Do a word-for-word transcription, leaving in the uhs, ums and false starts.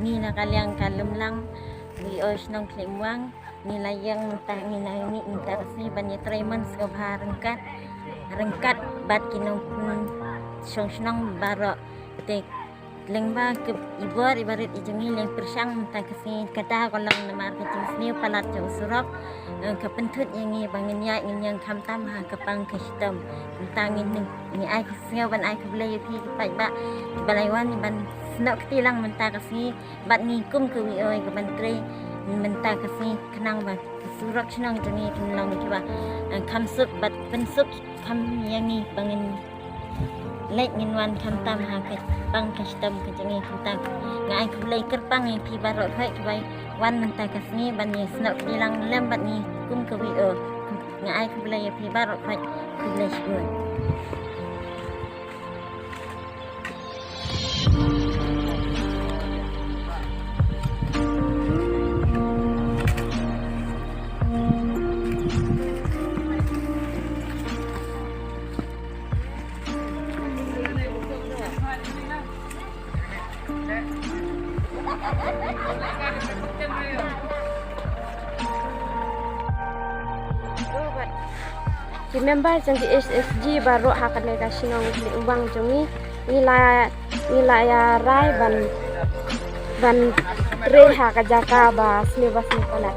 Ngi na ka liang ka Lumlang, VO shnong Khliehmwang, ngi la ïeng mynta, ngi la ïeng mynta ka sngi ban ïatrei mon sngewbha ryngkat, ryngkat bad ki nongpynshong shnong baroh. Te lyngba ki bor ki barit ki jong ngi, leh pyrshang mynta ka sngi, kata ka long namar ka jingsniew palat jong u surok, eh, ka pynthut ïa ngi ba ngin ïaid ngin ïeng khamtam ha ka pang ka shitom. Mynta ngin, ngi ai ka sngew ban ai khublei ïa phi ki paidbah kiba la wan ban snoh kti lang mynta ka sngi bad ngi kum ka VO, ka ban trei mynta ka sngi khnang ba surok shnong jong ngi kin long kiba, eh, kham suk bad pynsuk kham ïa ngi ba ngin leit ngin wan khamtam ha ka pang ka shitom ka jong ngi. Khamtam nga ai khublei kyrpang ïa phi baroh khoit kiba wan mynta ka sngi ban ïasnoh kti lang lem bad ngi kum ka VO. Nga ai khublei ïa phi baroh khoit. Khublei shibun. Ki member jong ki HSG baroh ha kane ka shnong Khliehmwang jong ngi, ngi la, ngi la ïa rai ban, ban trei ha ka jaka ba sniew ba sniew palat.